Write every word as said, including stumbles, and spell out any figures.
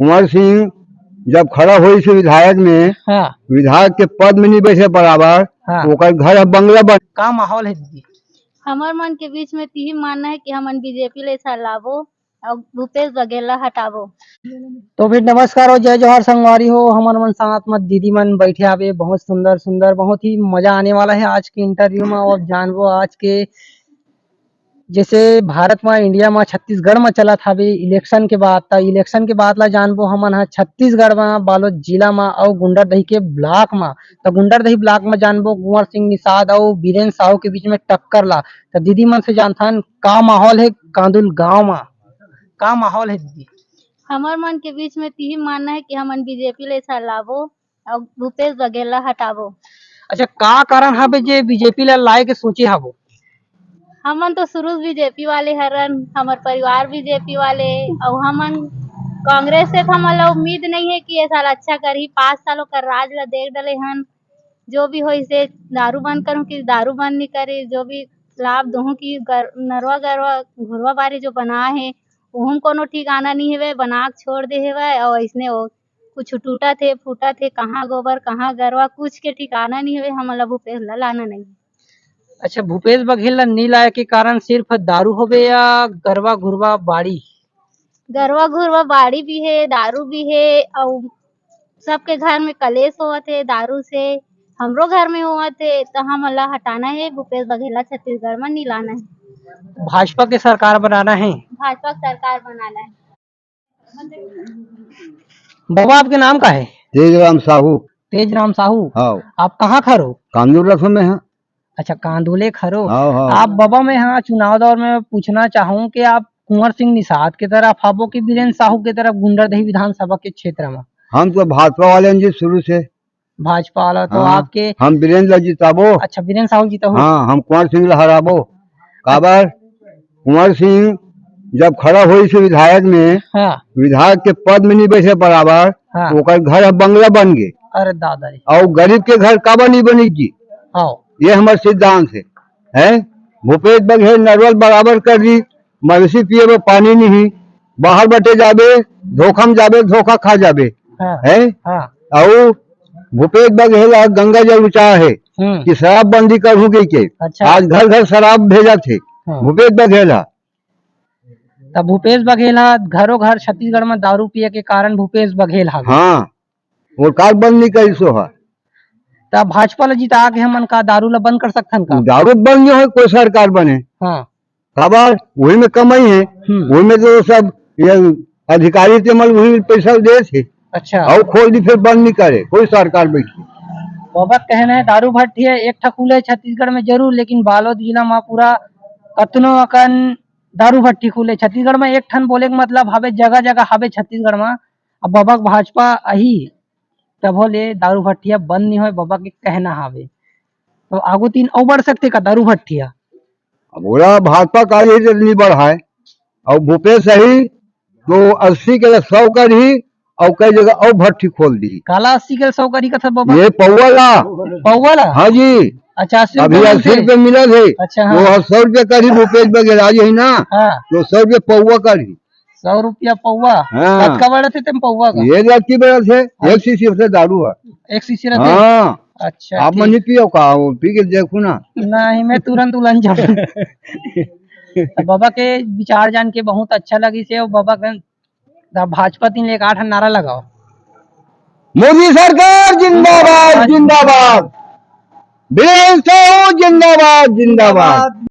कुंवर सिंह जब खड़ा होइस विधायक में, हाँ। विधायक के पद में नहीं बैठे बराबर, हाँ। ओकर घर अब बंगला बन। का माहौल है दीदी? हमर मन के बीच में तिही मानना है कि हमन बीजेपी ले सलाबो अउ भूपेश बघेल ला हटाबो। तो फिर नमस्कार हो, जय जोहार संगवारी हो, हमर मन साथ में दीदी मन बैठे हावे, बहुत सुंदर सुंदर, बहुत ही मजा आने वाला है आज के इंटरव्यू में। और जानबो आज के जैसे भारत म, इंडिया म, छत्तीसगढ़ म चलत हावे इलेक्शन के बात, त इलेक्शन के बात ला जानबो हमन ह छत्तीसगढ़ म, बालोद जिला म अउ गुंडरदेही के ब्लॉक म। त गुंडरदेही ब्लॉक म जानबो कुंवर सिंह निषाद अउ बीरेन साहू के बीच में टक्कर ला। त दीदी मन से जानथन का माहौल हे कांदुल गांव म, का माहौल हे दीदी? हमर मन के बीच में तिही मानना है कि हमन बीजेपी ले सलाबो अउ भूपेश बघेल ला हटाबो। अच्छा, का कारण हवे जे बीजेपी ला लाए के सोचे हवो? हमन तो शुरू से बीजेपी वाले हरन, हमर परिवार बीजेपी वाले, अउ हमन कांग्रेस से तो हमन ला उम्मीद नहीं है कि ये साल अच्छा करही। पाँच साल ओकर राज ला देख डले हन, जो भी होइसे दारू बंद करूँ कि दारू बंद नहीं करे, जो भी लाभ दूँ कि गर-, नरवा गरवा घुरवा बारी जो बना है, ओहू म कोनो ठिकाना नहीं हेवय, बना के छोड़ दे हेवय। अउ अइसने ओ कुछ टूटत हे, फूटत हे, कहाँ गोबर, कहाँ गरवा, कुछ के ठिकाना नहीं हवे। हमन ला भूपेश ला लाना नहीं। अच्छा, भूपेश बघेल ला नी लाए के कारण सिर्फ दारू होबे या गरवा घुरवा बाड़ी? गरवा घुरवा बाड़ी भी हे, दारू भी हे, अउ सबके घर में कलेश होवत हे दारू से, हमरो घर में होवत हे, त हमन ला हटाना हे। भूपेश बघेल ला छत्तीसगढ़ में नी लाना हे। भाजपा के सरकार बनाना हे। भाजपा के सरकार बनाना हे। बाबा, आपके नाम का है? तेजराम साहू। तेजराम साहू। हाँ। आप कहाँ खरो? कांदुल रथ में है। अच्छा, कांदुले खरो। हाँ, हाँ। आप बाबा, मैं हाँ चुनाव दौर में पूछना चाहूँ कि आप कुंवर सिंह निषाद के तरफ आबो कि बीरेन साहू के तरफ गुंडरदेही विधानसभा के क्षेत्र में? हम तो भाजपा वाले हैं जी शुरू से। भाजपा वाला तो हाँ, आपके हम बीरेन ला जिताबो। अच्छा, बीरेन साहू जिताबो। हाँ, हम कुंवर सिंह ला हराबो। काबर? कुंवर सिंह जब खड़ा होइस विधायक में, हाँ। विधायक के पद में नहीं बैठे बराबर, हाँ। ओकर घर अब बंगला बन गे। अरे दादा रे। अउ गरीब के घर काबर नहीं बनी जी? हाँ। ये हमर सिद्धांत हे, हैं? भूपेश बघेल नरवा ल बराबर कर दी, मवेशी पिए बर पानी नहीं, बाहर बटे जाबे, धोखा में जाबे, धोखा खा जाबे, हाँ। हैं? हाँ। अउ भूपेश बघेल ह गंगा जल उचार हे हम्म। कि शराबबंदी करहूं कहिके। अच्छा। आज घर घर शराब भेजत हे हाँ। भूपेश बघेल ह। त भूपेश बघेल ह घरो घर छत्तीसगढ़ में दारू पिए के कारण भूपेश बघेल ह। हाँ, वो कार बंद नहीं करिस ओहा। त भाजपा ला जिता के हमन का दारू ला बंद कर सकथन का? दारू बंद नहीं होय, कोई सरकार बने। हाँ। काबर? वही में कमाई है, हम्म। वही में तो सब ये अधिकारी ते मन वही में पैसा देत हे। अच्छा। अउ खोल दी, फिर बंद नहीं करे, कोई सरकार बैठी। बाबा के कहना है दारू भट्टी है, एक ठा खुले छत्तीसगढ़ में जरूर, लेकिन बालोद जिला में पूरा कतनो अकन दारू भट्टी खुले। छत्तीसगढ़ में एक ठन बोले के मतलब हवे, जगह जगह हवे छत्तीसगढ़ में। अब बाबा के भाजपा आही, तभो ले दारू भट्टिया बंद नहीं होय, बाबा के कहना हवे। तो आगू तीन अउ बढ़ सकथे का दारू भट्टिया? अब ओला भाजपा का ही तो नहीं बढ़ाए, अउ भूपेश सही तो अस्सी के सौ करही, अउ कई जगह अउ भट्टी खोल दी। काला अस्सी के सौ करही कथा बाबा? ये पौवा ला। पौवा ला? हाँ जी। अच्छा, अस्सी अभी रुपया अस्सी मिलथे? रुपया मिलत हे। अच्छा, हाँ। वो सौ रुपया करही भूपेश बघेल आज ही ना, हाँ। तो सौ रुपया पौवा करही। सौ रुपया पौवा? हाँ। कतका बड़ा थे तेम पौवा का? ये लड़की बड़ा थे, हाँ। एक शीशी से दारू है। एक शीशी रहथे? हाँ। अच्छा, आप ठीक। मन नहीं पियो का? वो पी के देखो ना। नहीं, मैं तुरंत उलन जाऊँ। त बाबा के विचार जान के बहुत अच्छा लगिस हे। अउ बाबा के त भाजपा तीन ले एक आठ नारा लगाओ। मोदी सरकार जिंदाबाद, जिंदाबाद। बीरेन साहू जिंदाबाद, जिंदाबाद।